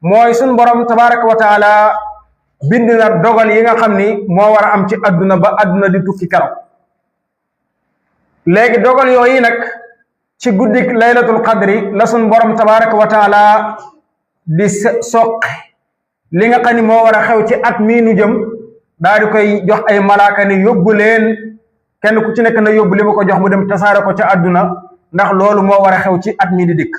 mooy suñ borom tabaraka wa taala bind na dogal yi nga xam ni moo war a am ci adduna ba adduna di tukki keroog léegi dogal yooyu nag ci guddik laylatul qadri la suñ borom tabaraka wa taala di soqi li nga xam ni moo war a xew ci at mii nu jëm daal di koy jox ay malaaka ni yóbbu leen kenn ku ci nekk na yóbbu li ma ko jox mu dem tasaare ko ca adduna ndax loolu moo war a xew ci at mii di dikk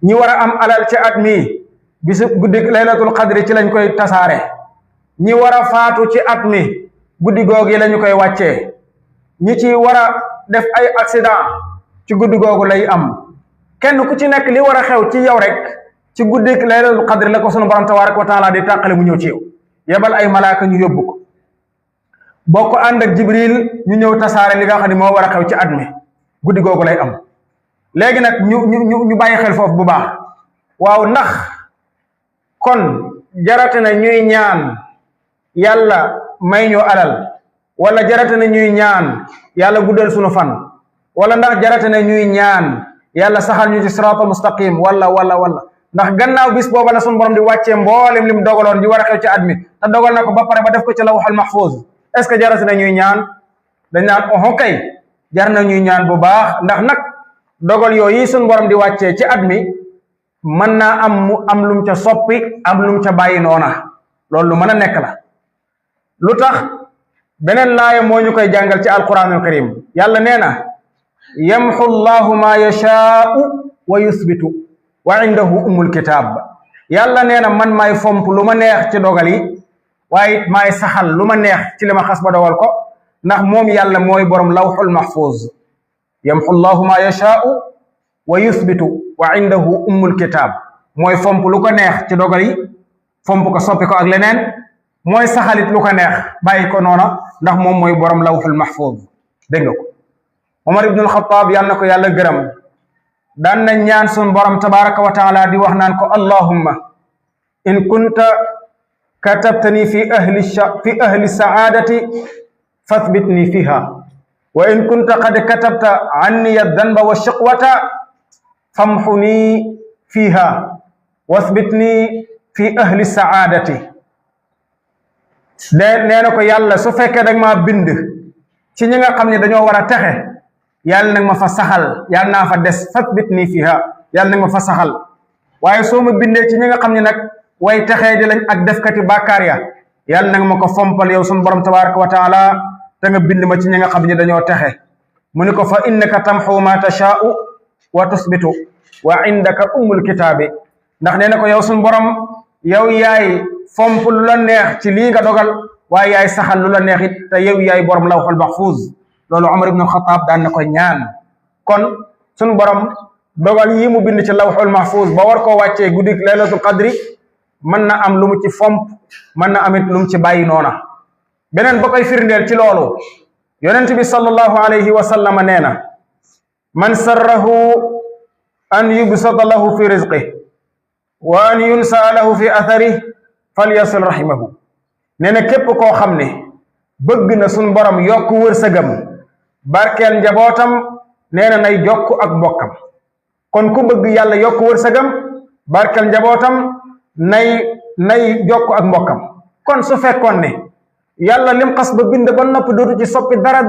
ñi war a am alal ci at mii bisu guddi laylatul qadri ci lañ koy tasaare ñi war a faatu ci at mi guddi googu lañu koy wàccee ñi ci war a def ay accident ci guddi googu lay am kenn ku ci nekk li war a xew ci yow rek ci guddi laylatul qadri la ko sunu borom tabaraka wa taala di tàqale mu ñëw ci yow yebal ay malaaka ñu yóbbu ko boo ko ànd ak jibril ñu ñëw tasaare li nga xam ne moo war a xew ci at mi guddi googu lay am léegi nag ñu bàyyi xel foofu bu baax waaw ndax kon jarate na ñuy ñaan yàlla may ñu alal wala jarate na ñuy ñaan yàlla guddal sunu fan wala ndax jarate na ñuy ñaan yàlla saxal ñu ci siraatal mustaqim wala ndax gannaaw bis booba la sunu borom di wàccee mboolem lim dogaloon di war a xew ci at mi te dogal na ko ba pare ba def ko ci lawhul mahfuz est-ce que jarate na ñuy ñaan dañ naan oxo kay jar na ñuy ñaan bu baax ndax nag dogal yooyu sunu borom di wàccee ci at mi mën naa am mu am lum ca soppi am lum ca bàyyi noona loolu lu mën a nekk la lu tax beneen laaya moo ñu koy jàngal ci alquranul karim yàlla nee na yamxu llahu ma yashaau wa yusbitu wa indahu umul kitab yàlla nee na man maay fomp lu ma neex ci dogal yi waaye maay saxal lu ma neex ci li ma xas ba dogal ko ndax moom yàlla mooy borom lawxul mahfuz yamxu llahu ma yashaau wa yusbitu wa indahu ummul kitab mooy fomp lu ko neex ci dogal yi fomp ko soppi ko ak leneen mooy saxalit lu ko neex bàyyi ko noona ndax moom mooy borom lawxul mahfuz dégg nga ko Omar ibn al-Khattab yàlla na ko yàlla gërëm daan na ñaan sun borom tabaraka wa taala di wax naan ko allahumma in kunta katabtani fi ahli saadati fathbitni fiha wa in kunta qad katabta anni ad-danba wa shiqwata famxuni fiha wasbitni fi ahli saadati nee na ko yàlla su fekkee dag maa bind ci ñi nga xam ne dañoo war a texe yàlla nag ma fa saxal yàlla naa fa des fasbitni fiha yàlla nag ma fa saxal waaye soo ma bindee ci ñi nga xam ne nag way texee di lañ ak defkati bàkkaar ya yàlla nag ma ko fompal yow sunu borom tabaraka wa taala te nga bind ma ci ñi nga xam ne dañoo texe mu ni ko fa innaka tamxu ma tashaa'u wa tusbitu wa indaka ummul kitaabi ndax nee na ko yow sunu borom yow yaay fomp lu la neex ci lii nga dogal waaye yaay saxal lu la neex it te yow yaay borom lawxul mahfuz loolu Umar ibn al-Khattab daan na ko ñaan kon sunu borom dogal yi mu bind ci lawxul mahfuz ba war koo wàccee guddi laylatul qadri mën na am lu mu ci fomp mën na amit lu mu ci bàyyi noona beneen ba koy firndeel ci loolu yonent bi sallallahu alayhi wa sallam nee na man sarrahu an yubsata lahu fi rizqihi wa an yunsa lahu fi atharihi falyasil rahimahu nee na képp koo xam ne bëgg na suñ borom yokk wërsëgam barkeel njabootam nee na nay jokk ak mbokkam kon ku bëgg yàlla yokk wërsëgam barkeel njabootam nay jokk ak mbokkam kon su fekkoon ne yàlla lim xas ba bind ba noppi dootu ci soppi dara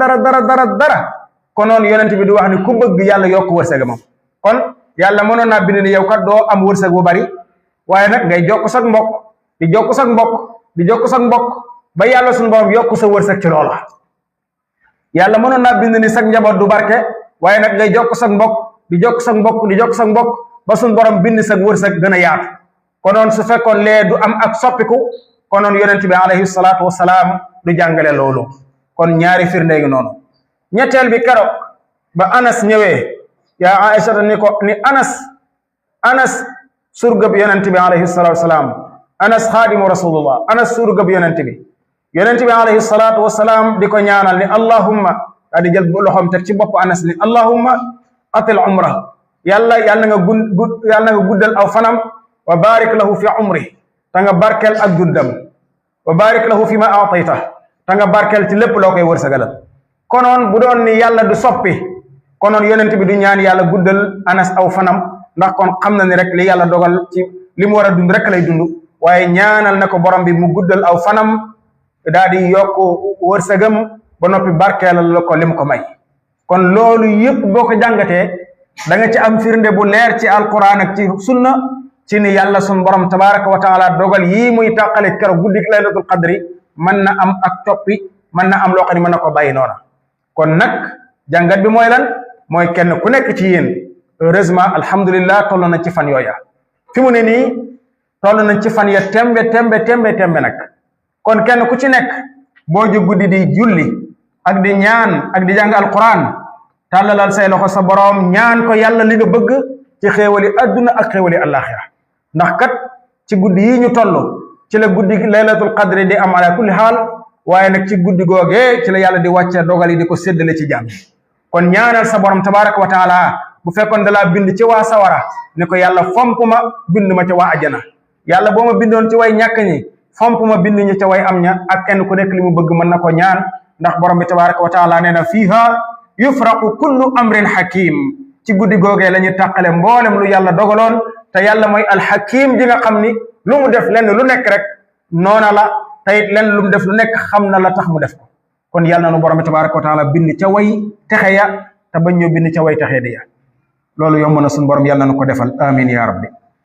konoon yonent bi di wax ni ku bëgg yàlla yokk wërsëgamam kon yàlla mënoon naa bind ni yow kat doo am wërsëg bu bari waaye nag ngay jokk sag mbokk di jokk sag mbokk di jokk sag mbokk ba yàlla suñu borom yokk sa wërsëg ci loola yàlla mënoon naa bind ni sag njaboot du barke waaye nag ngay jokk sag mbokk di jokk sag mbokk di jokk sag mbokk ba suñu borom bind sag wërsëg gën a yaatu konoon su fekkoon lee du am ak soppiku konoon yonent bi alayhi salaatu wasalaam du jàngale loolu kon ñaari firnde ngi noonu ñetteel bi keroog ba Anas ñëwee yaa Aïcha ni Anas surgab yonent bi alayhi salaatu wasalaam Anas xaadimu rasulullah Anas surgab yonent bi alayhi salaatu wasalaam di ko ñaanal ni allahumma daa di jël loxoom teg ci bopp Anas ni allahumma atil umra yàlla na nga guddal aw fanam wa barik lahu fi umri ta nga barkel ak duddam wa barik lahu fi ma aatayta ta nga barkel ci lépp loo koy wërsëgalal konoon bu doon ni yàlla du soppi konoon yonent bi du ñaan yàlla guddal Anas aw fanam ndax kon xam na ni rek li yàlla dogal ci li mu war a dund rek lay dund waaye ñaanal na ko borom bi mu guddal aw fanam daal di yokk wërsëgam ba noppi barkeelal la ko li mu ko may kon loolu yépp boo ko jàngatee da nga ci am firnde bu leer ci alquran ak ci sunna ci ni yàlla sun borom tabaraka wa taala dogal yii muy tàqale keroog guddik laylatul qadri mën na am ak toppi mën na am loo xam ne mën na ko bàyyi noona kon nag jàngat bi mooy lan mooy kenn ku nekk ci yéen heureusement alhamdulillah toll na ci fan yooya fi mu ne nii toll nañ ci fan ya tembe nag kon kenn ku ci nekk boo jóg guddi di julli ak di ñaan ak di jàng alquran tàllalal say loxo sa boroom ñaan ko yàlla li nga bëgg ci xéewali adduna ak xéewali alaxira ndax kat ci guddi yi ñu toll ci la guddi laylatul qadri di am ala kulli xaal waaye nag ci guddi googee ci la yàlla di wàcce dogal yi di ko séddale ci jàmm kon ñaanal sa borom tabaraka wa taala bu fekkoon da laa bind ci waa sawara ne ko yàlla fomp ma bind ma ca waa ajana yàlla boo ma bindoon ci way ñàkk ñi fomp ma bind ñi ca way am ña ak kenn ku nekk li mu bëgg mën na ko ñaan ndax borom bi tabaraka wa taala nee na fiiha yufraqu kullu amrin hakim ci guddi googee la ñuy tàqale mboolem lu yàlla dogaloon te yàlla mooy alxakim ji nga xam ni lu mu def lenn lu nekk rek noona la teyit lenn lu mu def lu nekk xam na la tax mu def ko kon yàlla na nu borom bi tabaraka wa taala bind ca way texe ya te bañ ñoo bind ca way texe di ya loolu yomb na suñu borom yàlla na ko defal amin ya rabbi